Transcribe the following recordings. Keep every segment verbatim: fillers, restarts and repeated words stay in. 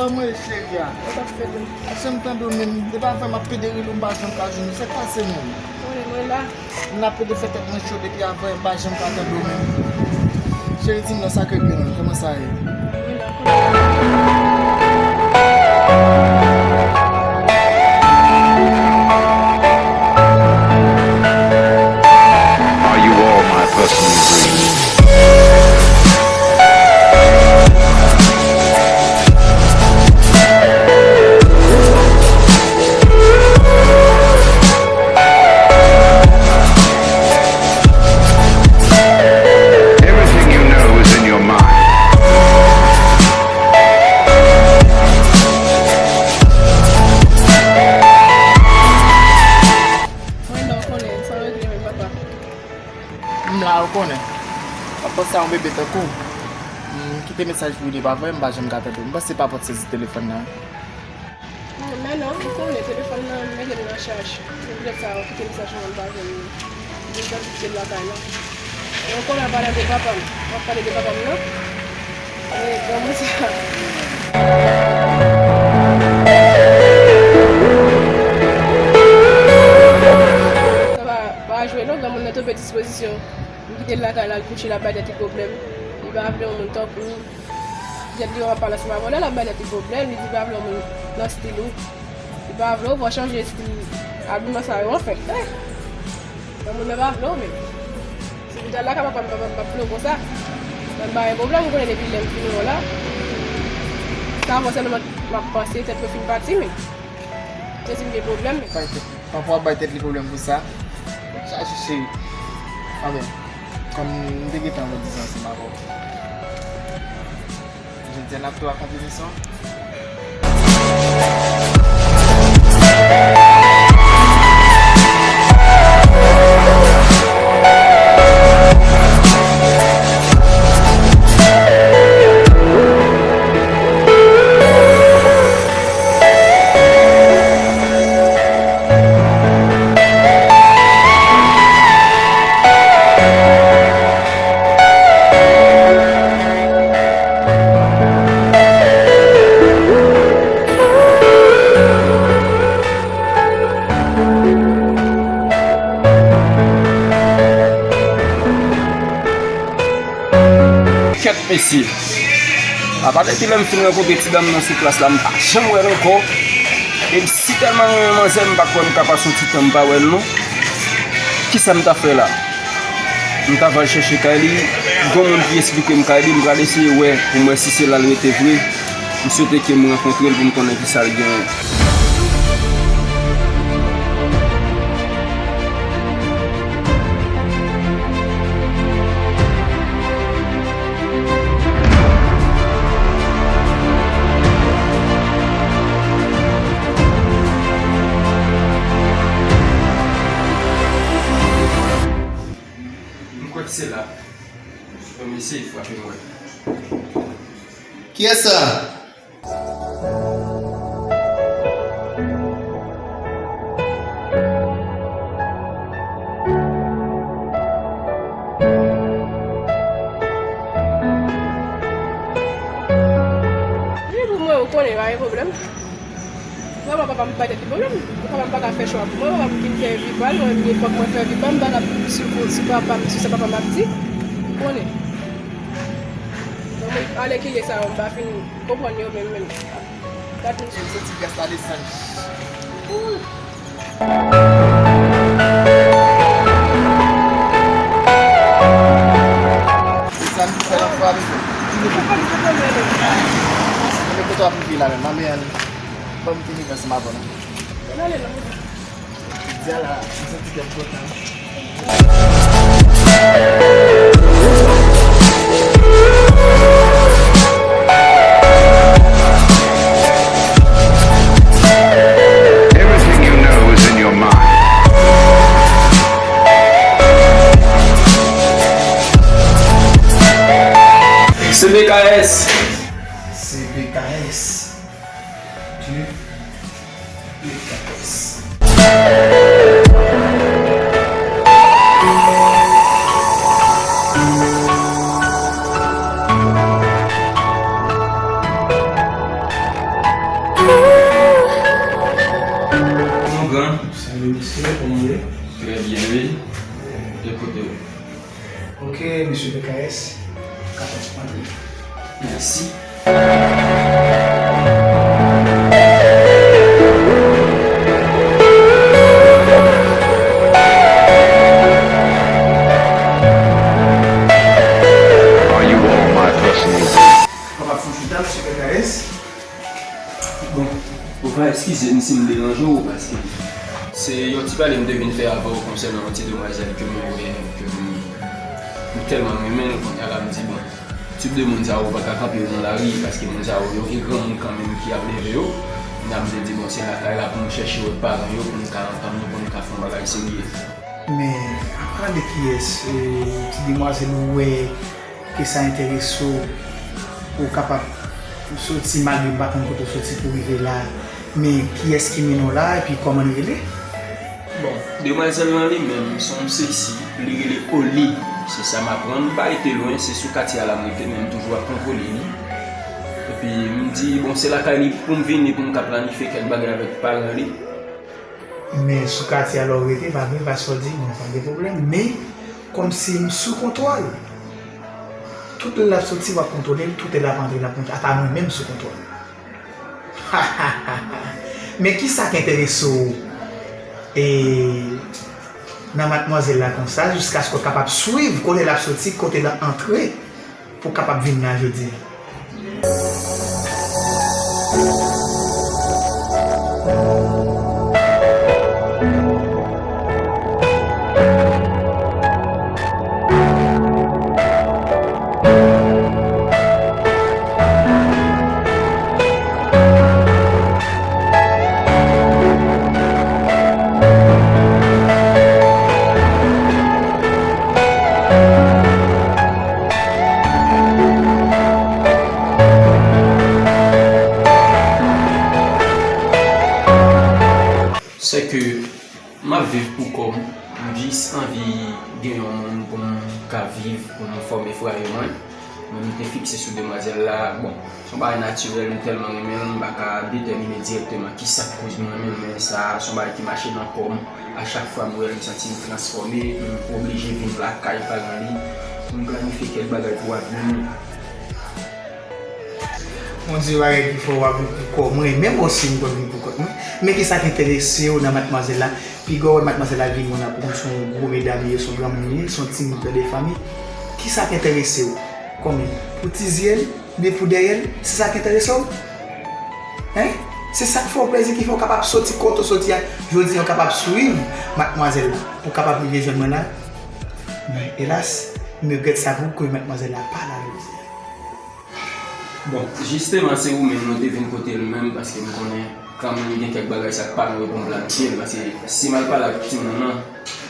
Mwen cheri a. Sa k ap fèt menm? Janm tande w menm. Depi avè m ap pede rele w, m pa janm ka jwenn ou. Sa k pase menm? Mwen, mwen la. M ap pede fè tèt mwen cho depi avè m pa janm ka tande w menm. Cheri, di m non, sa k regle menm? Kòman sa ye? Mwen la, kòman? Are you all my personal dreams? Everything you know is in your mind. Mwen la, w konnen, sa regle menm, papa. M la, ou konnen. M ap panse a yon bebe tankou w. M kite mesaj pou li, pa vre, m pa janm ka tande w. M panse pa pot sezi telefòn nan. Men non, ou konnen, telefòn nan, m mete l nan chaj. Se poutèt sa, ou kite mesaj mwen, m pa jwenn li. M vin tande l lakay la. E ou konnen, an palan de papa m, m ap pale de papa m nan. E granmoun sa. Sa pa, pa jwe non, granmoun nan tonbe dispozisyon. M kite l lakay la, l kouche, l ap bay tèt li pwoblèm. Li pa vle yon moun tankou w. Petèt li wè m ap pale ansanm avè w la, l ap bay tèt li pwoblèm, li di li pa vle yon moun nan estil ou. Li pa vle w, fò w chanje estil abiman sa yo, anfen. Eh! Granmoun nan pa vle w menm. Si m t al lakay papa m, papa m p ap vle w konsa. Mwen pa gen pwoblèm, ou konnen depi lè m fin wè w la. Sa fò sèlman m ap panse tèt mwen fin pati, men. Se si m gen pwoblèm, men. Bay tèt li. Papa w ap bay tèt li pwoblèm pou sa. Chache cheri. Anben, kòm m te gentan wè dizan ansanm avè w. Jodi a n ap tou akonpli misyon. Kèt mesye. Apa depi lè m fin rankontre ti dam nan sou plas la, m pa janm wè l ankò. E m si tèlman renmen manzè, m pa kwè m ka pase yon ti tan m pa wè l non. Kisa m ta fè la? M ta va al chèche kay li. Gon moun ki esplike m kay li, m pral eseye wè pou m wè si se la l rete vre. M swete ke m rankontre l pou m konnen kisa l genyen. M kwè se la. Yon mesye frape mwen. Kiyès sa? Li pou mwen, ou konnen, pa gen pwoblèm. Vrèman, papa m bay tèt li pwoblèm. Papa m pa ka fè chwa pou mwen, papa m ki fè vi pa l, mwen menm fòk mwen fè vi pa m, m pa ka swiv, swiv papa m, swiv sa papa m ap di. Ou konnen. Bon, mwen, alèkile sa yo, m pa fin konprann yo menm, menm. Gad moun. E m santi gaz la desann. Ooh. Desann pou fè yon fwa, mesye. Mwen kote w ap rive la menm, mwen menm. Ban m fini ansanm avè w non. Jodi a la, m santi kè m kontan. Everything you know is in your mind. C B K S. C B K S. Dieu. Trè byen, wi. E kote w? Ok, mesye P K S, kapab antre. Mèsi. Are you all my personal? Kapab fè yon chita, mesye P K S? Bon, ou va eskize m si m deranje w, paske se yon ti pale m te vin fè avè w konsènan yon ti demwazèl ke mwen wè, ke m, m tèlman renmen l, kounye a la m di, bon, tip de moun sa yo ou pa ka kanpe yo nan lari, paske moun sa yo, yo gen granmoun kanmenm ki ap leve yo. Kounye a m te di, bon, se lakay la pou m chèche wè paran yo, pou n ka antann nou, pou n ka fè yon bagay serye. Men, aparan de kiyès, e, ti demwazèl ou wè ke sa enterese w, pou w kapab soti, malgre m pa konn kote w soti pou w rive la, men kiyès ki mennen w la, epi kòman l rele? Bon, demwazèl lan li menm, se yon seksi, li rele Oli. Se sa m aprann, m pa rete lwen, se sou katye a la m rete, men m toujou ap kontwole li. Epi m di, bon, se lakay li pou m vini, pou m ka planifye kèk bagay avèk paran li. Men sou katye a la w rete, pa vre, pa sa w di, mwen pa gen pwoblèm. Men, kòmsi m sou kontwòl. Tout lè l ap soti, w ap kontwole l, tout lè l ap antre, l ap kontwole. Apa mwen menm sou kontwòl. Men kisa k enterese w, e, nan madmwazèl la konsa, jiskaske w kapab swiv kote l ap soti, kote l ap antre, pou w kapab vin la jodi a? Sèke m ap viv pou kò m, m jis anvi gen yon moun pou m ka viv, pou m fòme fwaye mwen. Men m te fikse sou demwazèl la, bon, se yon bagay natirèl, m tèlman renmen l, m pa ka detèmine dirèkteman kisa k koz m renmen l, men sa, se yon bagay ki mache nan kò m. A chak fwa m wè l, m santi m transfòme, m oblije vin lakay paran li pou m planifye kèk bagay pou avni nou. Yon di bagay ki fè w ap viv pou kò w. Mwen menm osi, m konn viv pou kont mwen. Men kisa k enterese w nan madmwazèl la? Piga w wè madmwazèl la vini, w ap konn se yon gwo medam li ye, se yon granmoun li ye, se yon timoun pè de fanmi. Kisa k enterese w? Kòman? Pou ti zye l? Oubyen pou dèyè l? Se sa k enterese w? Hein? Se sa k fè w plezi, ki fè w kapab soti kote w soti a jodi a, w kapab swiv madmwazèl la, pou w kapab rive jwenn mwen la? Men elas, m regrèt sa pou ou, ke madmwazèl la pa la jodi a. Bon, jisteman, se ou menm mwen te vin kote l menm, paske m konnen kanmenm gen kèk bagay sa k pa lwen pou m planifye l, paske si m al pale ak timoun nan,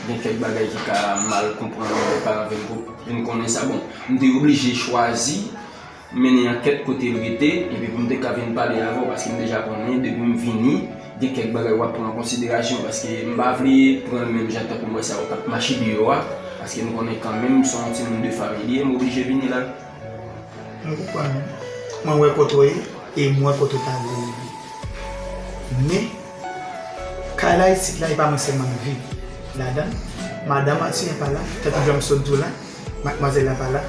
gen kèk bagay ki ka mal konprann lè paran vin ko-, vin konnen sa. Bon, m te oblije chwazi mennen ankèt kote l rete, epi pou m te ka vin pale avè w, paske m deja konnen, depi m vini, gen kèk bagay w ap pran an konsiderasyon, paske m pa vle pran l menm jan tankou m wè sa yo k ap mache deyò a, paske m konnen kanmenm, se yon timoun de fanmi li ye, m oblije vini la. Mwen konprann ou. Mwen wè kote w ye, e m wè kote w ta vle rive. Men, kay la isit la, e pa mwen sèlman m viv ladan l. Madanm Arthur pa la, tankou jan m sot di w la, madmwazèl la pa la.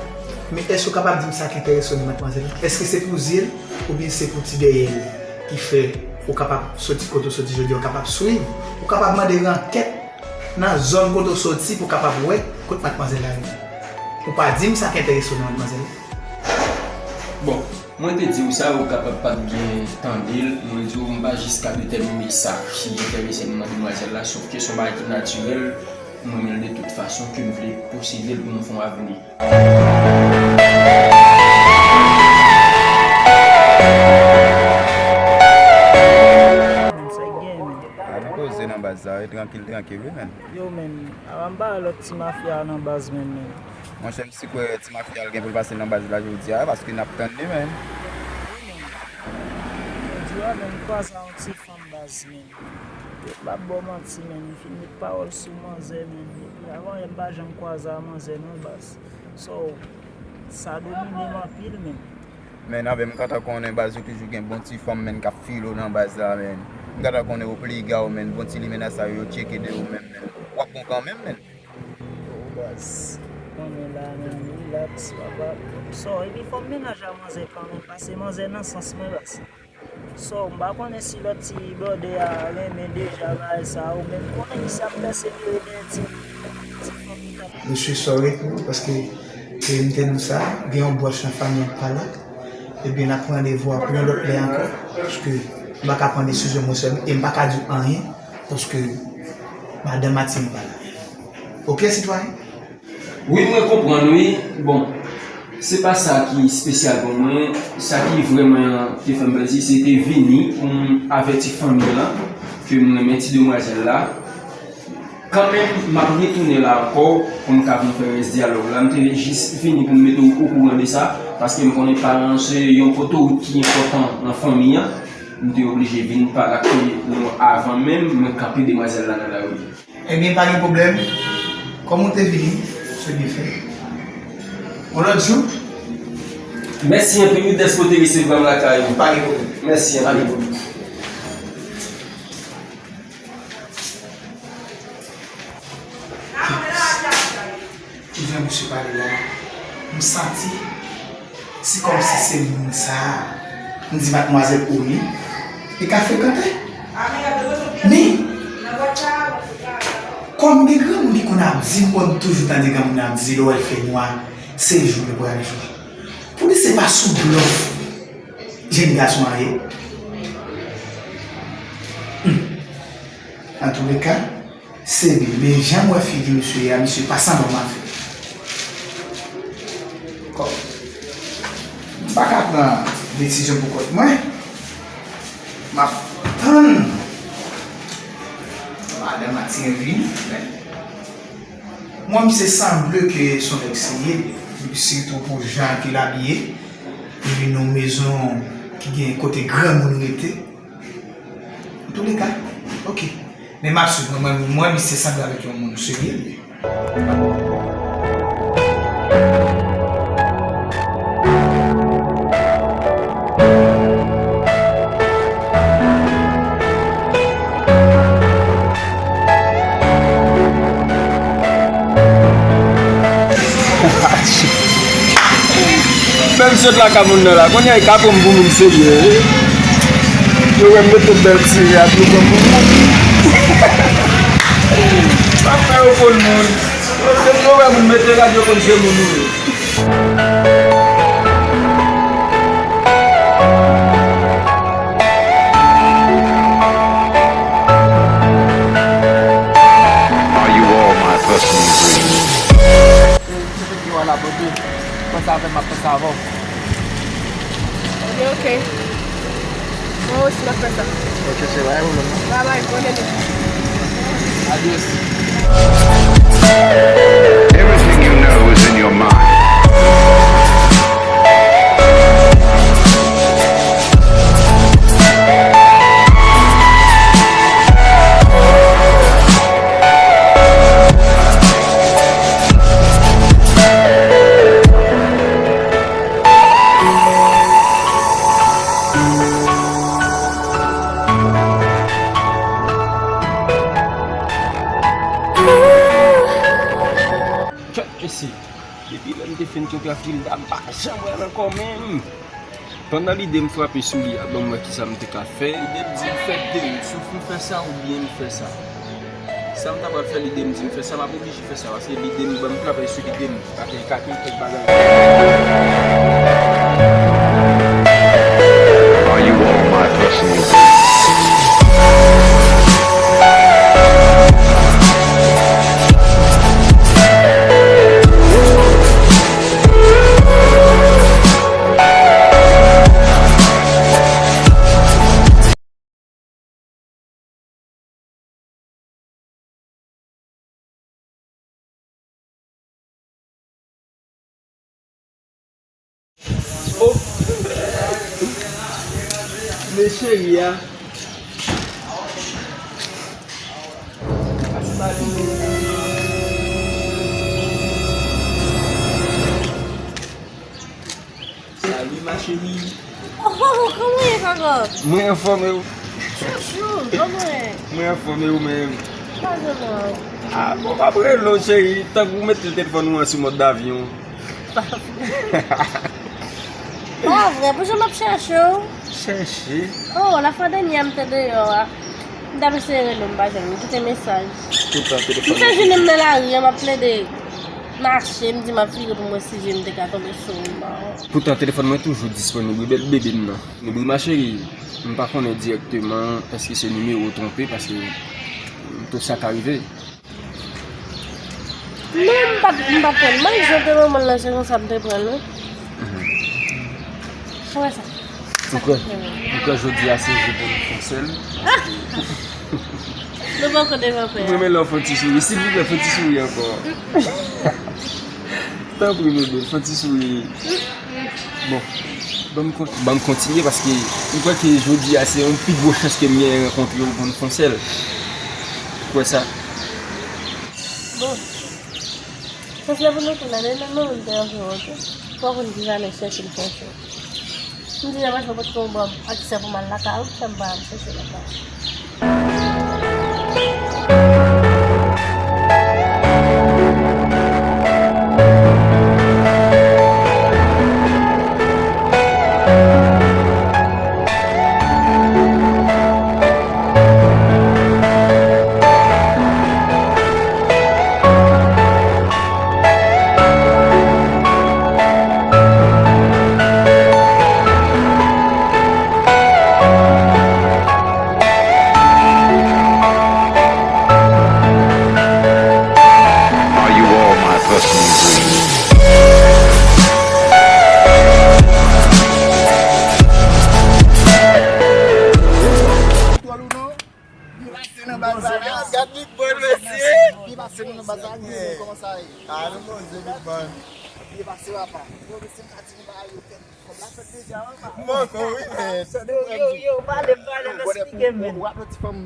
Men èske w kapab di m sa k enterese w nan madmwazèl la? Èske se pou zye l, oubyen se pou ti dèyè l ki fè ou kapab soti kote w soti jodi a, ou kapab swiv, ou kapab mande rankèt nan zòn kote w soti pou w kapab wè kot madmwazèl la rete? Ou pa di m sa k enterese w nan madmwazèl la. Bon, mwen te di w sa, ou kapab pa t byen tande l, mwen di w m pa jiska detèmine sa ki enterese m nan demwazèl la, sòf ke se yon bagay ki natirèl, mwen menm de tout fason ke m vle posede l pou m fè yon avni. Sa k gen, men? A, nou poze nan baz la, wi, trankil, trankil, wi, men. Yo, men, a, m pa wè lòt ti mafya nan baz, men, men. Monchè, m si kwè ti mafya al gen pou l pase nan baz la jodi a, paske n ap tann li, men. Wi, men. Jodi a, men, m kwaze a yon ti fanm baz, men. M p ap ba w manti, men, m fin met pawòl sou manzè, men. Depi avan yè, m pa janm kwaze a manzè, non, baz. So, sa domine m anpil, men. Men, anben, m kontan konnen baz ou toujou gen bon ti fanm, men, k ap file w nan baz la, men. Gad a konnen ou pli ga w, menn. Bon ti limena sa yo, yo tcheke de ou menm, menn. W ap bon kanmenm, menn. Oh, baz. Konnen la, menn, relax, papa. So, epi fò m mennaj a manzè kanmenm, paske manzè nan sans mwen, baz. So, m pa konnen si lòt ti blòdè a renmen deja bagay sa, ou menm konnen misye ap pèsevere dèyè ti, ti fanm li t ap. Mesye, sòri pou ou, paske, e, m te di w sa, gen yon bwòch nan fanmi an k pa la. Ebyen, n ap pran randevou a pou yon lòt lè ankò, paske m pa ka pran desizyon mwen sèl, e m pa ka di w anyen, paske madanm Martine pa la. Oke, sitwayen? Wi, mwen konprann, wi. Bon, se pa sa ki espesyal pou mwen. Sa ki vrèman te fè m plezi, se te vini pou m avèti fanmi an ke m renmen ti demwazèl la. Kanmenm, m ap retounen la ankò pou m ka vin fè rès dyalòg la. M te jis vini pou m mete w okouran de sa, paske m konnen paran se yon potowout ki enpòtan nan fanmi an. M te oblije vin pale ak nou avan menm mwen kanpe demwazèl la nan lari. Ebyen, pa gen pwoblèm. Kòm ou te vini, se byen fèt. Yon lòt jou. Mèsi anpil, wi, dèske w te resevwa m lakay ou. Pa gen pwoblèm. Mèsi anpil. Pa gen pwoblèm. Kijan misye pale la, m santi se kòmsi se moun sa a, m di madmwazèl Oni, li ka frekante. Men, kòm gen granmoun ki konn ap di, m konn toujou tande granmoun ap di, lè w wè l fè nwa, se jou li pral jou. Pou li se pa sou blòf jèn gason an ye. Hmm. Antouleka, se li, men jan m wè figi misye a, misye pa sanble yon mafya. Kòm m pa ka pran desizyon pou kont mwen, m ap tann madanm Martine vini, men mwen, misye sanble ke se yon nèg serye, sitou pou jan ke l abiye, li vin nan yon mezon ki gen kote granmoun rete. Antouleka, oke. Men m ap swiv, mwen, mwen, mwen, misye sanble avèk yon moun serye li ye. Menm sot la ka moun nan la, kounye a, e ka pran m pou moun serye. Yo wè m mete bèl ti rad, yo pran m pou moun. Pa fè yo konn moun. Yo, yo wè moun mete rad, yo konn se moun ou ye. Are you all my personal dreams? Yo, ala bote. Panse avè m, m ap panse avè w. Ok, ok. Mwen osi, m ap fè sa. Ok, se pa yon pwoblèm, non? Bye bye, bonne nuit. Adios. Everything you know is in your mind. Tchèk isi. Depi lè m te fin kenbe Afrilda, m pa janm wè l ankò menm. Pandan lide m frape sou li a, ban m wè kisa m te ka fè. Lide m di m fè de, swa m fè sa oubyen m fè sa. Sa m ta pral fè, lide m di m fè sa, m ap oblije fè sa, paske lide m ban m travay sou lide m. Paske li ka gen kèk bagay. Are you all my personal business? Oh! Men cheri a. Salut ma chérie. Oh, kòman w ye, papa? Mwen anfòm, e ou? Chouchou, kòman w ye? Mwen anfòm, e ou menm? Pa vrèman. Ah, bon, m ap rele w, cheri, tankou w mete telefòn ou an sou mòd avyon. Pa vrè. Pa vrè, pou jan m ap chèche w. Chèche? Oh, lafwa dènyè m te deyò a. M t ap eseye rele w, m pa jwenn ou. M kite mesaj. Poutan telefòn. M fè jounen m nan lari a, m ap plede mache, m di m ap vire pou m wè si je m te ka tonbe sou ou, m pa wè. Poutan telefòn mwen toujou disponib, wi, bèl bebe m nan. Ebri ma chérie, m pa konnen dirèkteman èske se nimewo w twonpe, paske tout sa ka rive. Non, m pa t, m pa t pran l. Mwen, jan te manman l lan, se konsa m te pran l, wi. Mhm. Sa wè sa? Ou kwè, ou kwè jodi a se jou pou nou fè sèl? Nou poko devan pè a. Mwen, men lè w fè yon ti souri. Silvouplè, fè yon ti souri ankò. Tanpri, bebe, fè yon ti souri. Bon, ban m kon-, ban m kontinye paske m kwè ke jodi a se yon pi gwo chans ke m genyen rankontre w pou n fè yon sèl. Ou kwè sa? Bon. Chans la pou nou tounen, men non, nou te anvi, oke? Fò konn ki jan lè chèche l fè cho. M di nan machin, ou potko ban m aksè pou m al lakay ou, ki fè m pa al chèche lakay ou? Are you all my personal dreams? Li pase nan baz la. Gad Big Boy, mesye. Li pase nan baz la, nou konnen kòman sa ye. Ah, nou poze Big Boy. Li pase, papa. Yo, mesye, m ka di nou bagay yo tèt. Kòm la fèt deja, wi, papa. Mwen, wi, men. Yo, yo, yo, pale, pale, eksplike, men. W ap lòt ti fanm,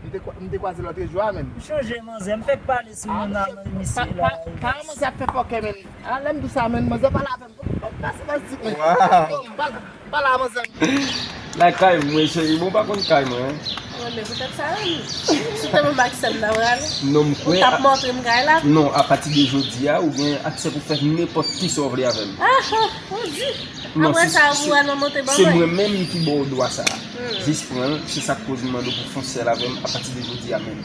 m te kwa-, m te kwaze lòt jou a, men. M chonje, manzè, m fèk pale sou moun nan, men, misye la. Pa, pa, pa, manzè ap fè fòkè, men. A, lè m di sa, men, manzè pale avè m. Pase, pase, di, men. Wow. Yo, m pale. Pale a manzè m. Lakay mwen, cheri, bon, pa konn kay mwen. Mwen, men poutèt sa, wi. Si w te menm ak sè m nan, w prale. Non, m kwè. Ou t ap montre m kay la. Non, apati de jodi a, ou gen aksè pou fè nenpòt kisa w vle avè m. Ah, ah, ou di. Non, apre sa, ou al nan monte ban mwen. Se mwen menm ki ba w dwa sa a. Hmm. Jis pran l, se sa k koz m mande w pou fè yon sèl avè m apati de jodi a menm.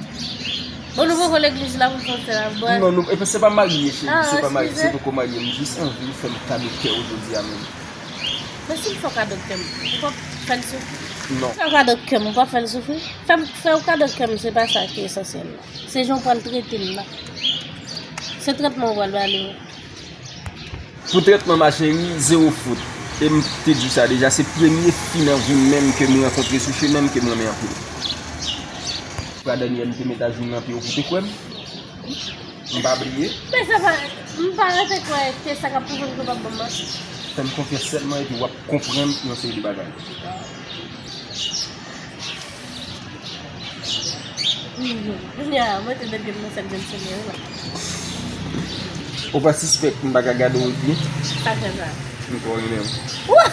Bon, nou poko legliz la pou fè yon sèl avè m. Non, non, epi se pa marye, cheri, se pa marye, se poko marye, m jis anvi fè m kado kè w jodi a menm. Men si m fè w kado kè m, ou p ap fè l soufri? Non. Si m fè w kado kè m, ou p ap fè l soufri? Fè m, fè w kado kè m, se pa sa ki esansyèl la. Se jan w pral trete m la. Se trètman w pral ba li. Pou trètman, ma chérie, zewo fot. E m te di w sa deja, se premye fi nan vi m menm ke m rankontre sou chemen m ke m renmen anpil. Frè Daniel, m te met ajou m nan pye w pou w te kwè m. M pa bliye. Men sa pa, m pa rete kwè ke sa k ap pwouve m ke w p ap ban m manti. Fè m konfyans sèlman epi w ap konprann yon seri de bagay. Kounye a, mwen te depi m nan sèt grenn semèn la. Ou pa sispèk m pa ka gade w byen? Sa fè sa? M twò renmen w. Wa!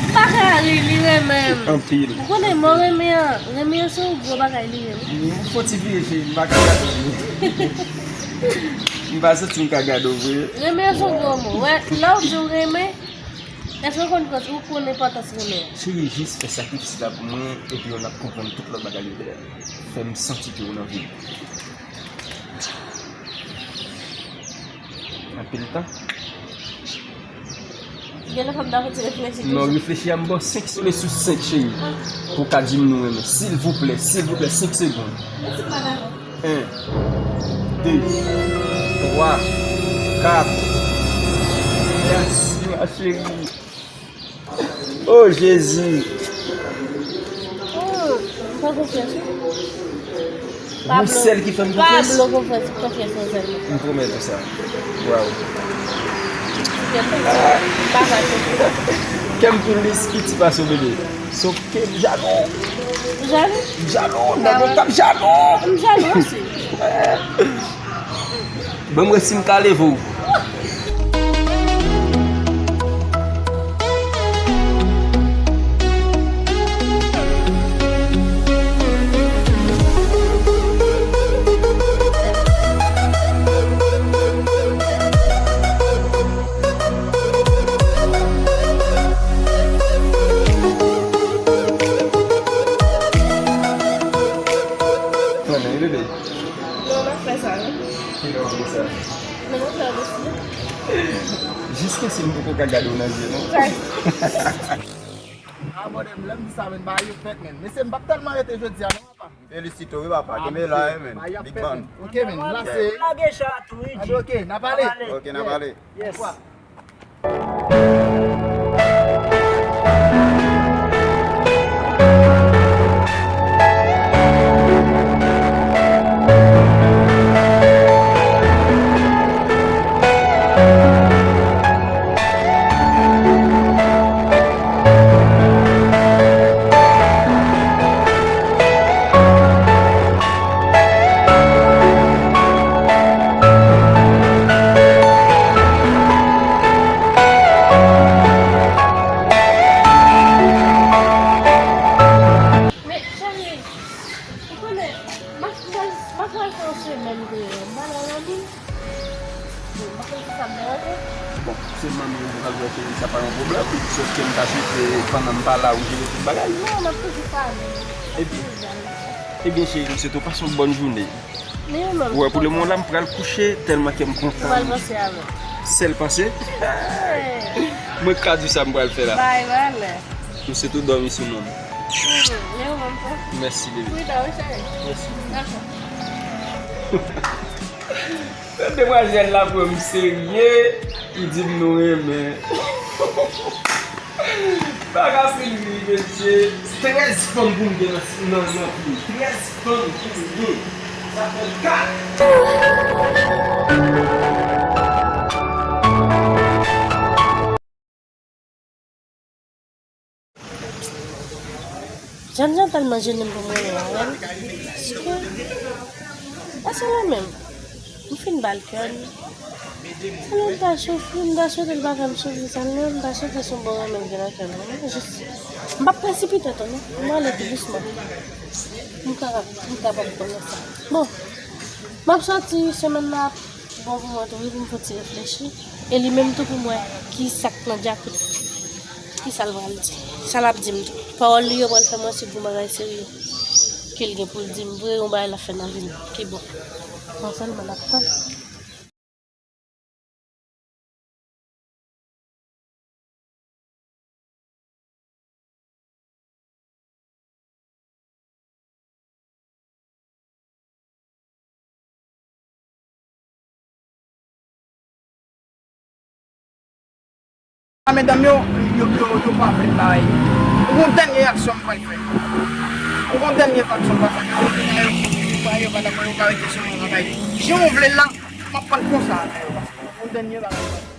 M pa ka ri, li renmen m. Anpil. Ou konnen mwen renmen an, renmen an se yon gwo bagay li renmen. M fon ti vire cheri, m pa ka gade w. M pa santi m ka gade w vre. Renmen an se yon gwo mo. Wè, lè w di w renmen, èske w konn kòz ou konn enpòtans renmen an? Cheri, jis fè sakrifis la pou mwen, epi w ap konprann tout lòt bagay yo dèyè. Fè m santi ke w nan vi m. Anpil tan. Gen lè fò m ta fè ti reflechi toujou. Non, reflechi a, m ba w senk sou le sou senk, cheri. Pou w ka di m nou renmen. Silvouplè, silvouplè, senk segonn. Mèsi, madam. En, de, twa, kat. Mèsi, ma chérie. Oh, Jezi. Oh, m fè konfyans, wi. Yon sèl ki fè m konfyans? Pablo, konfyans, konfyans yon sèl. M pwomèt ou sa. Waw. M pa ka konfyans. Kè m plis piti pase w, bebe. Sof ke m jalou. Ou jalou? M jalou, nèg yo t ap jalou. M jalou osi. Ban m wè si m ka leve w. Jiskaske m poko ka gade w nan je, non. Ah, bòdè, lè m di sa, men, bagay yo fèt, men. Mesye, m p ap tèlman rete jodi a, non, papa. Felisite w, wi, papa. Kenbe la, wi, men. Big man. Ok, men. La, se... Lage chan tou, wi, G. Ok, n a pale. Ok, n a pale. Yes. Men, cheri, ou konnen, m ap, m ap, m ap pral fè yon semèn deyò, m pa nan ranni. Bon, m pa konn si sa ap deranje. Bon, se manmi ou pral wè, cheri, sa pa yon pwoblèm. Sòf ke m ta swete, pandan m pa la, ou jere tout bagay. Non, m ap toujou pale. Epi, ebyen, cheri, m swete w pase yon bòn jounen. Ou wè, pou le moman la, m pral kouche, tèlman ke m kontan. Ou pral panse avè m. Sèl panse. Mwen ka di sa m pral fè la. Bay, bay, lè. M swete w dòmi sou non m. Hmm, men ou menm tou. Mèsi, bebe. Wi, ba wi, cheri. Mèsi. Dakò. Demwazèl la pran m serye, li di m nou renmen. Bagay fin ri, mesye. Trèz fanm pou m gen nan, nan, nan fim. Trèz fanm pou m gen. Sa fè kat. Jan Jan tèlman jennen pou m renmen avè l. Paske, pa sa la menm. M fin ba l kè m. Tèlman m ta soufri, m ta swete l pa fè m soufri sa non, m ta swete se yon bon renmen l gen nan kè m. Jis, m p ap presipite tou non. M ale tou dousman. M kapab, m kapab konnen sa. Bon, m ap sòti semèn la. Bon pou mwen tou, wi, pou m fon ti reflechi. E li menm tou pou m wè ki sa k nan djakout. Ki sa l pral di. Sa l ap di m tou. Pawòl li yo pral fè m wè si gon bagay serye ke l gen pou l di m vre, yon bagay l ap fè nan vi m ki bon. Mwen sèlman l ap tann. A medam yo, yo, yo, yo pa vle bay. Yon dènye aksyon m pral fè. Yon dènye aksyon m pral fè. Yo, yo, yo pa dakò, yo pa rete sou mwen nan kay. Jan w vle l la, m ap pran konsa avè yo. Yon dènye bagay.